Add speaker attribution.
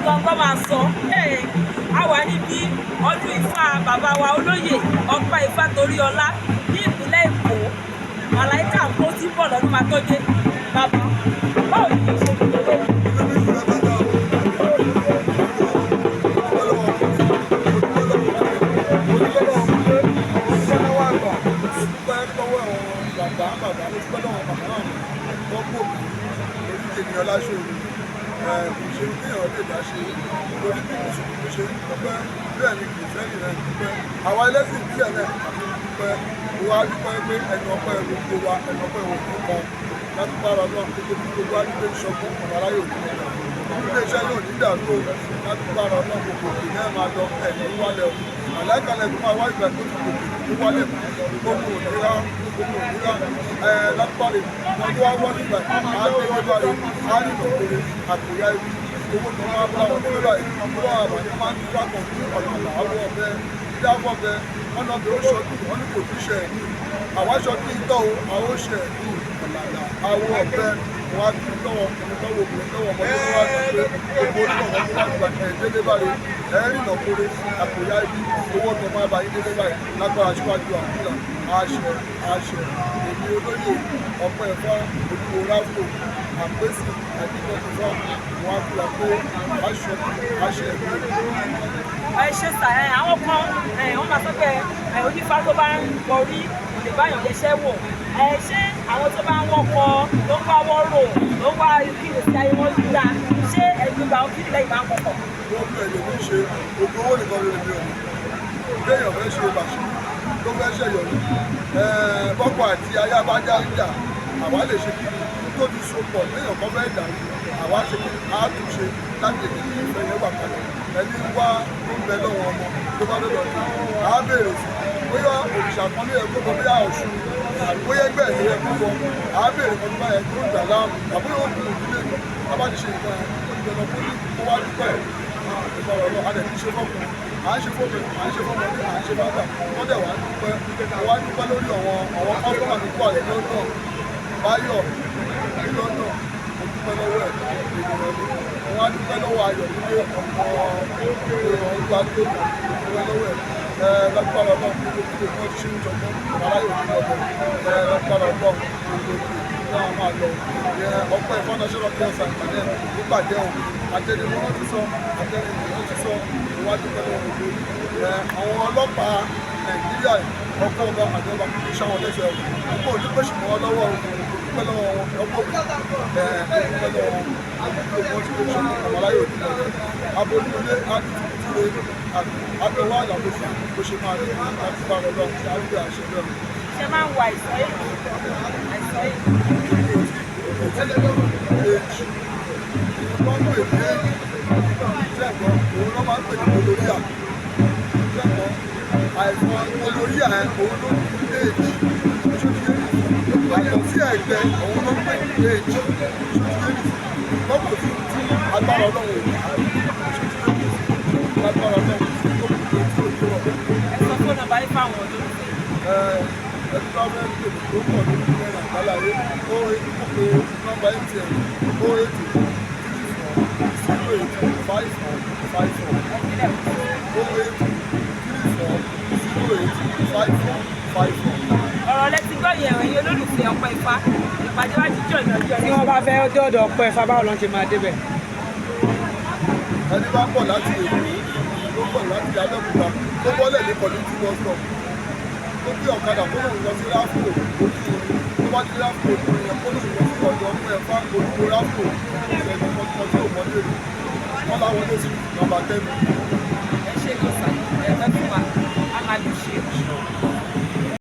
Speaker 1: Gangan máa sọ. A wà níbi ọdún Ifá bàbá wa, olóyè Ọpẹ́ Ifátoríọlá, ní ìpínlẹ̀ Èkó. Màláìka kó tí ń bọ̀ lọ́dún máa tó dé. Bàbá, báwo ni ìṣe ìdílé?
Speaker 2: Àwa ẹlẹ́sìn ìbílẹ̀ náà àti dúpẹ́ wá dúpẹ́ pé ẹnu ọpẹ́ gbogbo wa, ẹnu ọpẹ́ wò fún kan láti bára náà gbogbo gbogbo wa dúpẹ́ ìṣọ̀kan ọ̀nà aráyè òkú ilé iṣẹ́ yóò ní dàrú o. Láti bára náà gbogbo òkè náà máa lọ ẹ̀yìn wálẹ̀ o. Àláìkalẹ̀ tó máa wá ìgbà tó ti gòkè tó wálẹ̀, gbogbo òmìnira, gbogbo òmìnira ẹ̀ lápárẹ̀ wọn tó wá wọ́n nígbà á dé wọ́n bá rẹ̀ á rìn lọ́kọ̀ọ́rẹ́ àkóyá ibi owó tó máa bá wọn nígbà yìí tó wà wọ́n máa ń tún wákọ̀ fún ọ̀nà àwọn ọ̀bẹ dídáfọ́ bẹ wọn náà bẹ ó ṣọdún wọn ní kò ní ṣe ẹ̀mí àwa ṣọdún ìtọ́ o, àwọn ó ṣe ẹ̀mí ọ̀làlà àwọn ọ̀bẹ wọn á tún lọ́wọ́ ọkùnrin, lọ́wọ́ obìnrin, lọ́wọ́ ọmọdé wọn á tún pé gbogbo onímọ̀ wọn tó wá gbà ẹ̀ délé báyìí ẹ̀ rìnà kórè àkóyá ibi owó tó máa bá yín délé báyìí lágbára síwájú àkúlà àṣẹ àṣẹ. Èmi olóyè Ọpẹ́ Ẹ̀fọ́ Olúwo Ráfò Àpèsè Àdìgbẹ́fọ́ wọn á kúra pé àṣẹ àṣẹ ẹ̀mí.
Speaker 1: Ẹ ṣe sà. Ẹ àwọn kan ẹ wọ́n máa sọ pé ẹ onífá tó bá ń kọrí kò lè báyàn yẹsẹ́ wò. Ẹ ṣé àwọn tó bá ń wọ́kọ, tó ń wá wọ́rò, tó ń wá kí ìgbésí ayé wọn dá, ṣé ẹ̀gbìn bá kí nílẹ̀ ìbá ń kọ̀kọ̀?
Speaker 2: Gbogbo ẹ̀ lèmi ń ṣe. Gbogbo owó nìkan ló lè mi ò ní kéèyàn fẹ́ ṣe bàṣẹ tó fẹ́ ṣẹ̀yọ̀nù bọ́kọ̀ àti ayábájá ń jà, àwa lè ṣe kí tó ti so pọ̀ léèyàn kan fẹ́ dàrú, àwa ṣe kí á tún ṣe láti lè kí ìfẹ́ yẹn wà kalẹ̀. Ẹni wá tó ń bẹ lọ́wọ́ ọmọ tó bá lọ́dọ̀ tó à á béèrè sí bóyá òrìṣà kan ló yẹ kó bọ, bóyá Ọ̀ṣun àbí bóyá ẹgbẹ́ ìlú yẹ kó bọ, à á béèrè kan tó bá yẹ kó ń dà láàmú àbí yóò dùn ìdílé tó bá ti ṣe nǹkan yẹn, ó ti dandan kó ní kó wá dúpẹ́ ìgbàlọ́ lọ. A dẹ̀ ti ṣe fọ́kùnrin, à ń ṣe fọ́kùnrin, à ń ṣe fọ́mọdé, à ń ṣe bàtà, wọ́n dẹ̀ wá dúpẹ́ wá dúpẹ́ lórí àwọn customer tó wà ní London, Báyọ̀ ní London, mo dúpẹ́ lọ́wọ́ ẹ̀, ènìyàn ni wọ́n á dúpẹ́ lọ́wọ́. Ayọ̀ nílé ọmọ olúwa tó dúpẹ́ lọ́wọ́ ẹ̀ lágbára Ọlọ́run. Gbogbo gbogbo wọ́n ti ṣe ń jọgbọ́n aláyọ̀ ní ọ̀dọ̀ ẹ̀ lágbára Ọlọ́run. Gbogbo náà máa lọ ọpẹ́ ìfọ́nàṣẹ́lọ́ kí ọ̀sán ìpàdé nípàdé o. Àtẹnumọ́ wọn ti sọ, àtẹnumọ́ wọn ti sọ ìwádìí pẹ̀lú gbogbo àwọn ọlọ́pàá Nàìjíríà, ọkọ̀ ọba àjọba iṣẹ́ wọn lẹ́sẹ̀ o. Ọkọ̀ òní pèsè mọ́ wọn lọ́wọ́ o. Dúpẹ́ lọ́wọ́ wọn, ọkọ̀ dúpẹ́ lọ́wọ́ wọn. Àdúgbò wọn ti lè ṣe àwọn aláyọ̀ òní lọ́wọ́ abolúlé adútútúre abẹ́wọ́ àlàbòsà bó ṣe máa rí láti bá wọn lọ àdúgbò àṣẹ lọ́run.
Speaker 1: Ṣé máa ń wo àìsàn yìí, àìsàn yìí?
Speaker 2: Èjì wọ́n pè ní èjì sẹ́gbọ́n, òun ló máa ń pè ní gonorrhea sẹ́gbọ́n. Àìsàn gonorrhea ẹ̀ òun ló ní èjì yàtọ̀ sí ẹ̀gbẹ́, òun ló ń pè ní èjì lọ́pọ̀ tí agbára Ọlọ́run ò ní lágbára Ọlọ́run tó kù tó tí ò ní rọ̀.
Speaker 1: Ẹ sọ fóònù nọ́mbà yín fáwọn olólùfẹ́.
Speaker 2: Ẹni tó fẹ́ pè mí tó pọ̀ lórí mẹ́rin àgbáláyé ó pé nọ́mbà MTN 08234085454.
Speaker 1: Ẹ sílẹ̀.
Speaker 2: 08234085454.
Speaker 1: Ọ̀rọ̀ lẹ ti gbọ́ yẹn, ẹ̀yin olólùfẹ́ Ọpẹ́ Ifá. Ìpàdé wa jíjọ́ ìnájọ́.
Speaker 3: Tí wọ́n bá fẹ́ dé ọ̀dọ̀ Ọpẹ́ Ifá, báwo ló ń ṣe máa débẹ̀?
Speaker 2: Ẹni bá pọ̀ láti Èkó, tó pọ̀ láti Abẹ́òkúta, tó bọ́lẹ̀ ní Community bus stop, tó gbé ọ̀kadà kó lóun lọ sí Ráfò ojú omi, tó bá ti Ráfò ojú omi yẹn, kó lóun lọ sí ọ̀dọ̀ Ọpẹ́ Ifá Olúwo Ráfò ìṣẹ̀lẹ̀ kan tí ò mọ́lé rí wọ́n láwọn lé sí nọ́mbà 10.
Speaker 1: Ẹ ṣe gbọ́sà, ẹ fẹ́ fún wa, a máa lè ṣe.